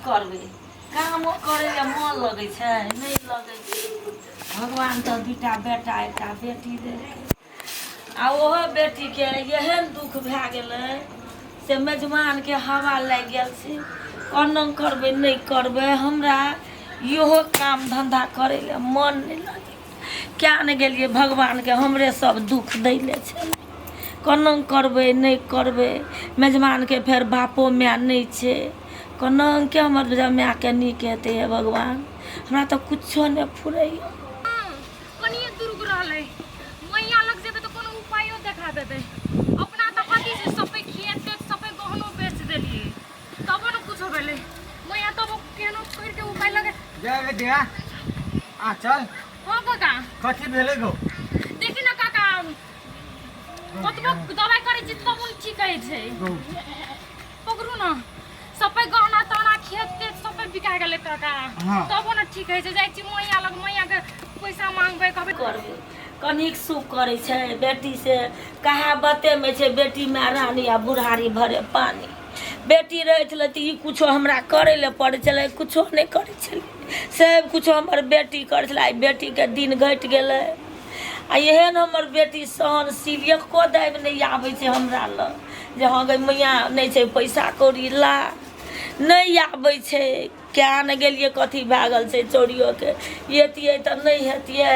करबै कामो करै लए मन लगै छै नहि लगै छै भगवान तऽ दूटा बेटा एकटा बेटी देलकै आ ओहो बेटीके एहन दुःख भए गेलै से मेजबानके हवा लागि गेल छै कोना करबै नहि करबै हमरा इहो काम धन्धा करै लए मन नहि लगै किए नहि गेलियै भगवानके हमरे सब दुःख दै लए छै कोना करबै नहि करबै मेजबानके फेर बापो माय नहि छै कोना के हमर जमायके नीक हेतै हे भगवान हमरा तऽ किछो नहि फुरैया कनिए दुर्ग रहलै मैया लग जेबै तऽ कोनो उपायो देखा देतै अपना तऽ कथी छै सभे खेत तेत सभे गहनो बेच देलियै तबो ने कुछो भेलै मैया तबो केहनो करिके उपाय लगे जय बेटिया आ चल हाँ काका कथी भेलै गो देखी ना काका कतबो दवाइ करै छी तबो नहि ठीक होइ छै पकड़ू ना सबै गहना तहना खेत तेत सबै बिका गेलै काका हाँ। तबो ने ठीक होइ छै जाइ छी मैया लग मैया के पैसा मांगबै कहबै करबै कनिक सुख करै छै बेटी से कहावतेमे छै बेटी माय रानी आ बुढ़ारी भरे पानी बेटी रहै छलै तऽ ई किछो हमरा करै लए पड़ै छलै किछो नहि करै छलै सब किछो हमर बेटी करै छलै आइ बेटीके दिन घटि गेलै आ एहन हमर बेटी सहनशील एको दाबि नहि आबै छै हमरा लग जे हँ गै मैया नहि छै पैसा कौड़ी ला नहि आबै छै किए नहि गेलियै कथी भए गेल छै चोरियोके एतियै तऽ नहि हेतियै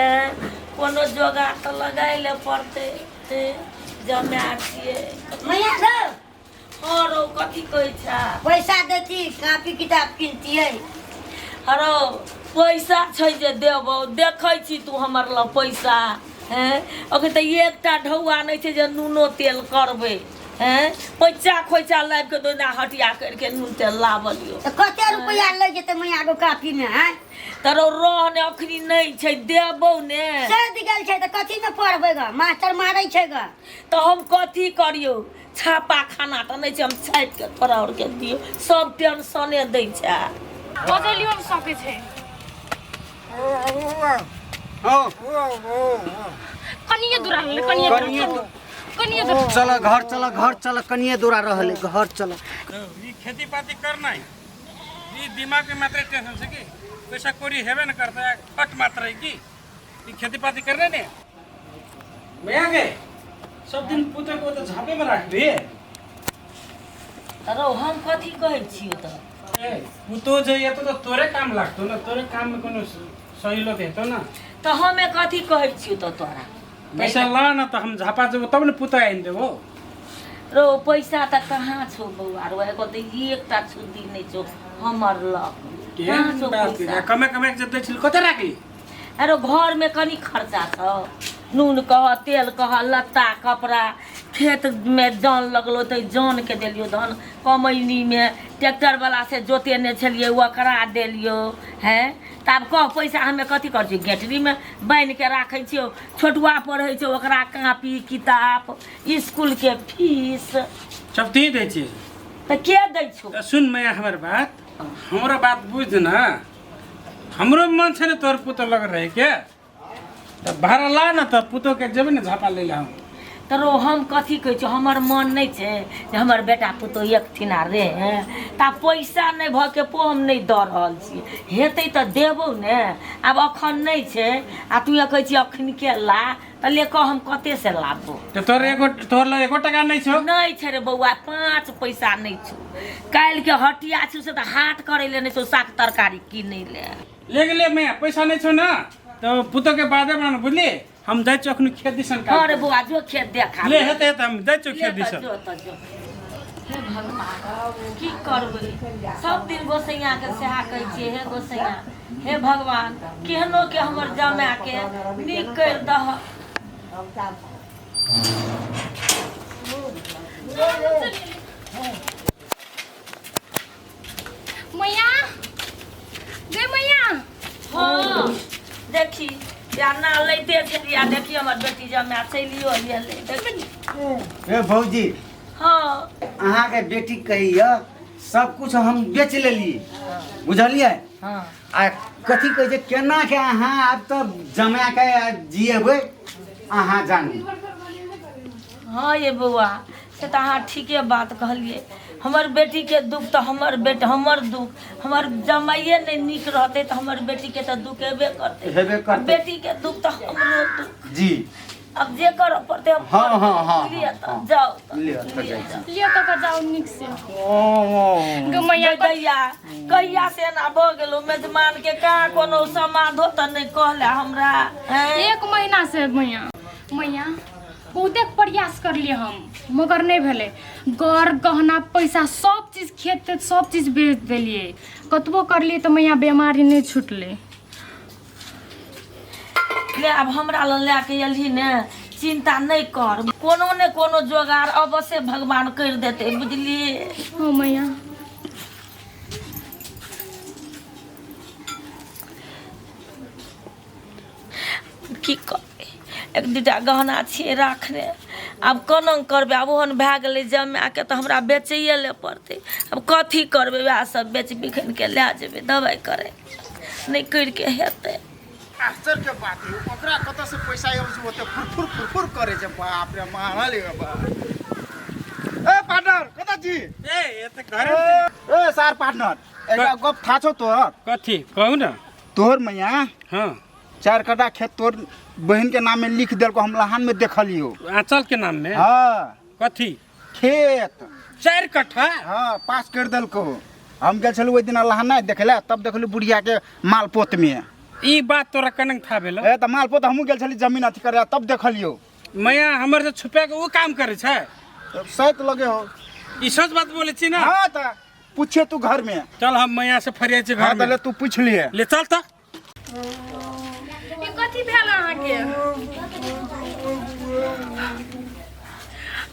कोनो जोगाड़ तऽ लगाय लए पड़तै जमाए छियै मैया गो हँ रौ कथी कहै छै पैसा देती कॉपी किताब किनतियै हरो पैसा छै जे देबौ देखै छी तू हमर लग पैसा हैं अखन तऽ एकटा ढौआ नहि छै जे नूनो तेल करबै हैं पैचा खोइचा लाबि कऽ दोना हटिया करिके नून तेल लाबलियौ तऽ कते रुपैआ लागि जेतै मैया गो कॉपी में आँय तरो रह ने अखनी नहि छै देबौ ने सधि गेल छै तऽ कथी में पढ़बै ग मास्टर मारै छै ग तऽ हम कथी करियौ छापा खाना तऽ नहि छै हम छापि कऽ तोरा आओरके दियौ सब टेंशने दै छै बजलियो नहि सकै छै कनिए दूर रहलै कनिए दूर कनिए चलू कनिए दूर चल घर चल घर चल कनिए दूरा रहलै घर चल ई खेती पाती करना है ई दिमाग में मात्र टेंशन छै कि पैसा कौड़ी हेबे न करता है खट मात्र है कि ई खेती पाती करने ने भैया के सब दिन पुत्र को तो झापे में राखबी रौ हम कथी कहै छियौ तऽ ए पुतो जे एतो तो तोरे काम लागतो ना तोरे काम में कोनो सहयोग हेतो ना तऽ हमे कथी कहै छियौ तऽ तोरा पैसा ला ना तो हम झापा जेबो तब ने पुतो आनि देबो रौ पैसा तऽ कहाँ छौ बौआ रौ एगो तऽ एकटा छुद्दी नहि छौ हमर लग कहाँ केहन छौ बात पैसा है कमे कमे के जते छिल कते राखली अरे घरमे कनि खर्चा छौ नून कह तेल कह लत्ता कपड़ा खेतमे जन लगलो तऽ जनके देलियौ धन कमैनीमे ट्रैक्टरवला से जोतेने छलियै ओकरा देलियौ हैं तऽ आब कह पैसा हमे कथी करै छियै गेटरीमे बान्हिके राखै छियौ छोटुआ पढ़ै छै ओकरा कापी किताब इसकुलके फीस सब तीन दै छियै तऽ के दै छौ तऽ सुन मैया हमर बात हमरो बात बुझ ना हमरो मन छै ने तोहर पुतोह लग रहे के तऽ भाड़ा ला ने तऽ पुतोह के जेबै ने झापा लै लए हम तऽ रौ हम कथी कहै छियौ हमर मन नहि छै जे हमर बेटा पुतोह एकठिना रे तऽ आब पैसा नहि भऽ के पो हम नहि दऽ रहल छियै हेतै तऽ देबौ ने आब अखन नहि छै आ तू कहै छी अखन के ला तऽ ले कह हम कते से लाबो तऽ तोहर एगो तोहर लग एको टका नहि छौ नहि छै रे बौआ पाँच पैसा नहि छौ काल्हिके हटिया छौ से तऽ हाट करै ले नहि छौ साग तरकारी किनै ले ले गेले मैया पैसा नहि छौ ने तऽ पुतोह के बादे बनाना बुझली हम जाइ छियौ अखन खेत दिसन काम हँ रे बौआ जो खेत देखा ले हेतै हेतै हम जाइ छियौ ले खेत तऽ दिसन जो तऽ जो हे भगवान की करबै सब दिन गोसैयाके सएह कहै छियै हे गोसैया हे भगवान केहनो के हमर जमाके नीक करि दह मैया गे मैया हाँ देखी या ना लैते छलियै देखी हमर बेटी जमाए चलियो गेलै देखी ए भौजी हाँ अहाँके बेटी कहैया सब कुछ हम बेच लेलियै बुझलियै हाँ आ कथी कहै छै केना के अहाँ आब तऽ जमा के जियेबै अहाँ जानू हाँ ये बौआ से तऽ अहाँ ठीके बात कहलियै हमर बेटीके दुःख तऽ हमर बेटा हमर दुःख हमर जमाइए नहि नीक रहतै तऽ हमर बेटीके तऽ दुःख हेबे करतै हेबे करतै। बेटीके दुःख तऽ हमरो दुःख जी आब जे करऽ पड़तै हम हाँ, करबै। हाँ, हाँ, लिअ तऽ हाँ। जाउ तऽ, लिअ तऽ लिअ जाइ छी। लिअ काका जाउ नीक से ओ गो मैया गै दैया कहिया से एना भऽ गेलो मेजमान के कहाँ कोनो समाधो तऽ नहि कहले हमरा हैं? एक महीना से मैया मैया बहुते प्रयास करलियै हम मगर नहि भेलै गर गहना पैसा सब चीज खेत तेत सब चीज बेच देलियै कतबो करलियै तऽ मैया बेमारी नहि छुटलै ले आब हमरा लग लए के एलही ने चिंता नहि कर कोनो ने कोनो जोगाड़ अवश्य भगवान करि देतै बुझलियै हँ मैया की करबै एक दूटा गहना छियै राखने आब कोना करबै आब ओहन भए गेलै जमाके तऽ हमरा बेचैए लए पड़तै आब कथी करबै वएह सब बेच बिखनिके लए जेबै दबाइ करै नहि करिके हेतै आश्चर्य के बात है ओकरा कतऽ से पैसा आबै छै ओते फुरफुर फुरफुर करे छै बाप रे मारल ये बाप ए पार्टनर कतऽ छी ए एते घरे ए सार पार्टनर एकटा गप था छौ तोहर कथी कहू ने तोहर मैया हाँ 4 कट्ठा खेत तोर बहन के नाम में लिख देलको हम लहान में देखलियो आंचल के नाम में हाँ कथी खेत 4 कट्ठा हाँ पास कर देलको हम गेल छलहुँ ओहि दिना लहान नहि देखले तब देखलू बुढ़िया के मालपोत में ई बात तोरा कनक था भेल ए तऽ मालपोत हमहूँ गेल छली जमीन अथी करे तब देखलियो मैया हमर से छुपा के ओ काम करे छै सैत लगे हो ई सच बात बोले छी ना हाँ तऽ पूछे तू घर में चल हम मैया से फरियाद छी हाँ घर में तऽ ले तू पूछ लिए ले चल तऽ ई कथी भेल अहाँके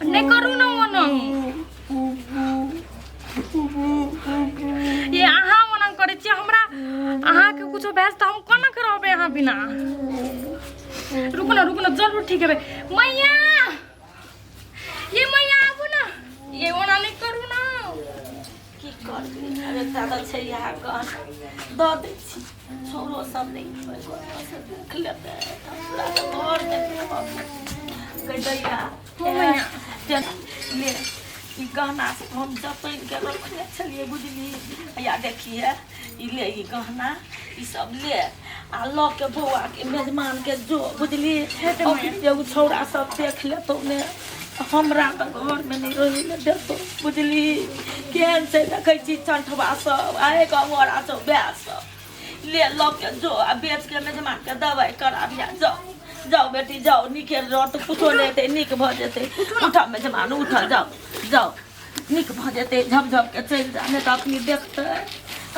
नहि करू ने ओना ये अहाँ ओना करै छियै हमरा अहाँके कुछो भए तऽ हम कोना के रहबै अहाँ बिना रुकू ने रुकू ने जरूर ठीक हेबै मैया ये मैया आबू ने ये ओना नहि करू ने की करबै आब एकटा तऽ छै इएह गहना दऽ दै छी छौड़ो सब नहि से देख लेतै तऽ पूरा तऽ घर देखबै दैया ले ई गहना सब हम जतन के रखने छलियै बुझली या देखिए ई ले ई गहना ई सब ले आ लऽ के बौआ के मेजमान के जो बुझली एगो छौड़ा सब देख लेतौ ने हमरा तऽ घरमे नहि रहै लए देतौ बुझली केहन छै देखै छी चंठवा सब आ एक अमरा सब वएह सब ले लऽ के जो आ बेच के मेजमान के दवाइ कराबिया जाओ जाओ बेटी जाओ नीके रहत कुछो नहि हेतै नीक भऽ जेतै उठऽ मेजमान उठऽ जाओ जाओ नीक भऽ जेतै झप झप के चलि जा नहि तऽ अपनी देखतै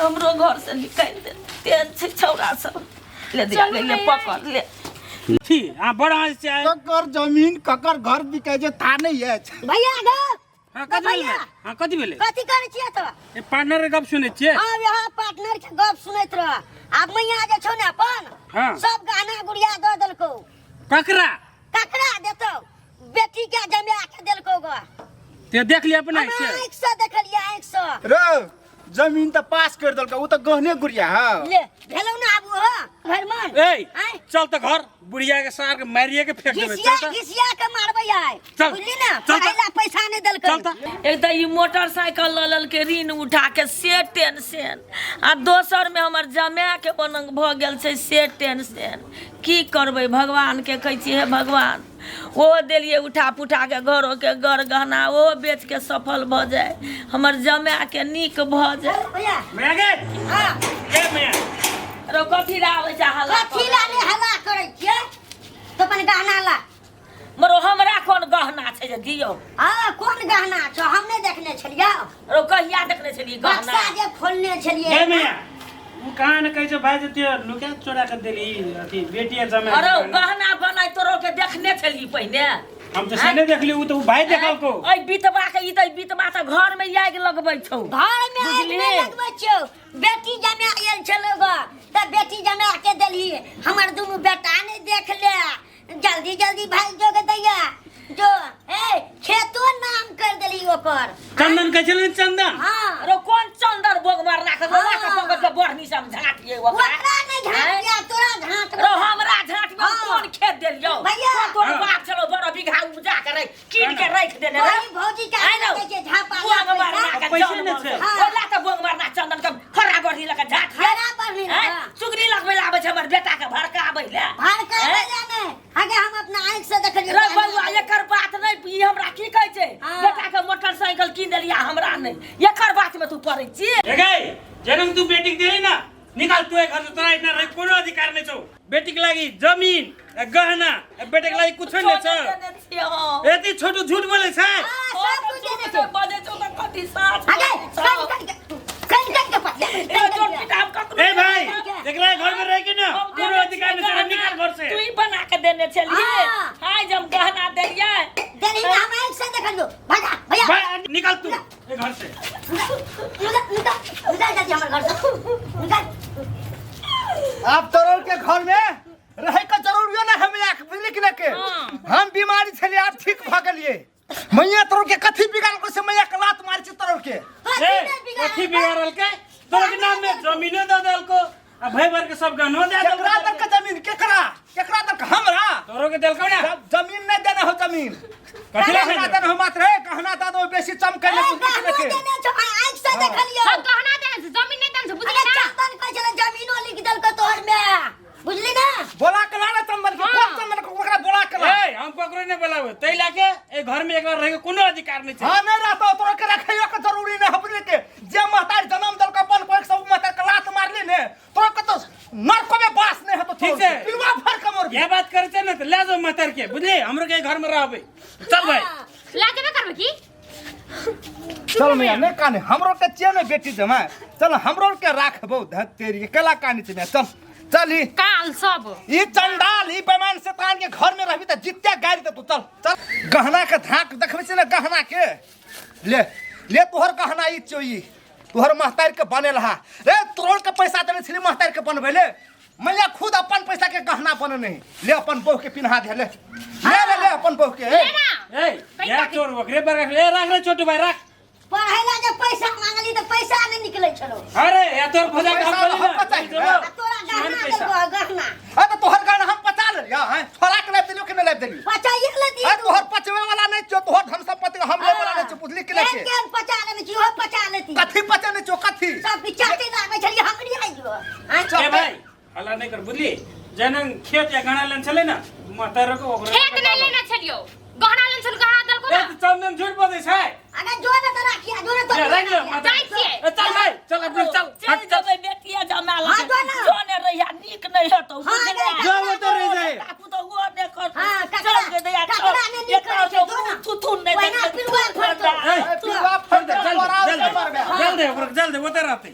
हमरो घरसँ निकालि देतै तेहन छै छौड़ा सब ले दिया चलू ले ने पकड़ ले छी अहाँ बड़ हँसै छियै ककर जमीन ककर घर बिकै छै था नहि अछि भैया गो हाँ कथी भेलै भैया। हाँ कथी भेलै कथी करै छियै तो ए पार्टनर के गप सुनै छियै आब यहाँ पार्टनर के गप सुनैत रह आब मैया जे छौ ने अपन हाँ। सब गहना गुड़िया दऽ देलकौ ककरा ककरा देतौ बेटी के जमा के देलकौ ग ते देख लिया अपना हमरा से आँखि से देखलियै आँखि से रो जमीन तऽ पास कर देलकै ओ तऽ गहने गुड़िया हौ ले भेलौ ना आबू हो भरमन ए आँय चल तऽ घर बुढ़िया के सार के मारिए के फेंक देबै घिसिया चल तऽ घिसिया के मारबै आइ चल, बुझली ना चल तऽ। पढ़ै ला पैसा नहि देलकै चल तऽ एक तऽ ई मोटरसाइकिल लऽ लेलकै ऋण उठा के से टेंशन आ दोसरमे हमर जमाएके बनंग भऽ गेल छै से टेंशन की करबै भगवानके कहै छियै हे भगवान ओहो देलियै उठा पुठा के घरोके गर गहना ओहो बेचके सफल भऽ जाय हमर जमाएके नीक भऽ जाय भैया मैया गे हाँ ए मैया रो कथी ला आबै छै हल्ला कथी ला ने हल्ला करै छियै तो अपन गहना ला मरो हमरा कोन गहना छै जे दियौ हाँ कोन गहना छौ हम नहि देखने छलियौ रो कहिया देखने छलियै गहना बक्सा जे खोलने छलियै गे मैया उ कहाँ ने कहै छै भाइ जे त्यो लुका चोरा के देली अथी बेटिया जमा अरे गहना बनाय तोरो के देखने छली पहिने हम तऽ से नहि देखली उ तऽ उ भाइ देखलको एहि बितवा के ई तऽ बितवा तऽ घर में आगि लगबै छौ घर में आगि बुझली? नहि लगबै छौ बेटी जमा आयल छलौ ग तऽ बेटी जमा के देलही हमर दुनू बेटा नहि देख ले जल्दी जल्दी भाग जो गे दैया जो ए खेतो नाम कर देली ओकर चंदन कहै छलै ने चंदन हाँ अरे कोन चंदन बोग मारना के लोला के हाँ। पकड़ के बढ़नी सब झाँटिए ओकरा ओकरा नहीं झाँटिया तोरा झाँट रो हमरा झाँट में हाँ। कोन खेत देलियौ भैया। कोन तोर हाँ। बाप छलो बड़ बीघा उपजा करे कीन के राखि देने रह तोरी भौजी के आइ रौ। कहै छै झापा बोंग मारना के पैसे जन नहि बल छै। छै। ओला तऽ बोंग मारना चंदन के खरा बढ़ी लके झाट खरा बढ़ी लके। आँय, सुगनी लगबै ले आबै छै हमर बेटा के भड़काबै ले भड़काबै आँय? ले नहि आगे हम अपना आँखि से देखलियै रे बौआ एकर बात नहि ई हमरा की कहै छै हाँ। बेटा के मोटरसाइकिल कीन देलियै हमरा नहि एकर बात में तू पड़ै छी ए गई जनम तू बेटी के देली ना निकाल तू घर से तोरा इतना रहे कोनो अधिकार नहीं छौ बेटी के लागी जमीन आ गहना आ बेटे के लागी कुछो नहीं छौ देने छियै हम। एती छोटू झूठ बोले छै हाँ, सब कुछ देने छै बजै छौ तऽ कथी साँच आगे बजै छौ? कन कन के कन कन के पतिया ए, जोर पिटा हम ककरो ए भाई नहि एकरा घर में रह के ना हम कोनो देने अधिकार नहीं छियै छौ निकाल घर से तू ही बना के देने छलियै हाँ। हाय जब गहना देलियै देली ना हम आँखि से देखलियो भगा भैया भाई निकाल तू ए घर से निकल निकल निकल जल्दी हमर घर से निकल आप तोर के घर में रहे के जरूरियो ना हमें आख बुझली कि ना के हम बीमारी छलिए आप ठीक भ गेलिए मैया तोर के कथी बिगाड़ को से मैया के लात मार छी तोर के ए कथी बिगाड़ल के तोरा के नाम में जमीनो दे देलको आ भाई भर के सब गहनो दे केकरा देलको दर के जमीन केकरा केकरा दर के हमरा तोरो के देलको ना जब जमीन नहीं देना हो जमीन कथी ला गहना देना हो मात्र है गहना दे दो बेसी चमके ए, ले बुझली कि गहनो ना के देने छौ आँखि से देखलियो हम गहना देने छै जमीन नहि देने छै अरे बुझली ना चंदन कहै छलै जमीनो लिख देलको तोहर में बुझली ना बोला के ला ना चंदन के कौन चंदन के ओकरा बोला के ला ए हम ककरो नहीं बोलावे तै लाके ए घर में एकरा रहे के कोनो अधिकार नहीं छै हाँ नहीं रहता तोरा के रखैयो के जरूरी नहीं अपने के जे महतारी जन्म दल के अपन कोई सब महतारी के लात मारली ने तोरा के तो नरको में बास नहीं है तो ठीक छै। पिलवा फर के मर यह बात करे छै ने त ले जाओ महतार के बुझली हमरो के घर में रहबे चल भाई ला जेबे करबै की चल मैया नहीं काने हमरो के चिया ने बेटी जमा चल हमरो के राखबो धत तेरी के केला काने छै मैया चल चल ई काल सब ई चंडाल ई बेमान शैतान के घर में रहबी त जित्ते गारि दे तू चल चल गहना के धाक देखबै छै ने गहना के ले ले तोहर गहना ई चो ई तोहर महतार के बनेल हा रे तोड़ के पैसा देने छली महतार के बनबै ले मैया खुद अपन पैसा के गहना बने नहीं ले अपन बहू के पिन्हा दे ले ले ले ले अपन बहू के ए। ले ना ए या चोर ओकरे पर रख ले रख रे छोटू भाई रख पढ़ै ला जब पैसा मांगली तऽ पैसा नहि निकलै छलो अरे या तोर भजा के पैसा हम हम पचाइ बोली लेबै। ना आ तोरा गहना पैसा। देलको गहना अरे तो तोहर गहना हम पचा लेलियै हैं छोड़ा के लाबि देलियो कि नहि लाबि देलियो पचाइए लेती अरे तोहर पचवे वाला नहीं छो तोहर धन संपत्ति हम ले वाला नहीं छो बुझली कि नहीं केहन केहन पचा लेने छी ओहो पचा लेती कथी पचने छो कथी सब चाटे लागै छलियै हमरी आइयो आँय? ए भाई हल्ला नहीं कर बुझली जनन खेत या गहना लेन छले ना महतार को ओकरे खेत नहि लेने छलियौ गहना लेने छलौ गहना देलको ए ना तो चंदन झूठ बोलै छै अरे जो ने तऽ राखिया जो ने ले रख ले तऽ माता जाइ छियै। ए चल भाई चल अपने चल चलि हट चल जेबै बेटिया जमा हाँ, लग जो ना। जो ने रहिया नीक नहि हेतौ हाँ, बुझले नहीं, जो वो तो रहि जाए। ताकू तऽ ओ नहि करतौ हाँ, ककरा- चल गे दैया ककरा चल नहि नीक एकरा करै छै, से जो ना। थुथुन नहि ओहिना देखबै, पिलुआ थुथुन फड़तौ। ए पिलुआ फड़ चल दे दे जल दे जल दे ओकरा जल दे ओते रहतै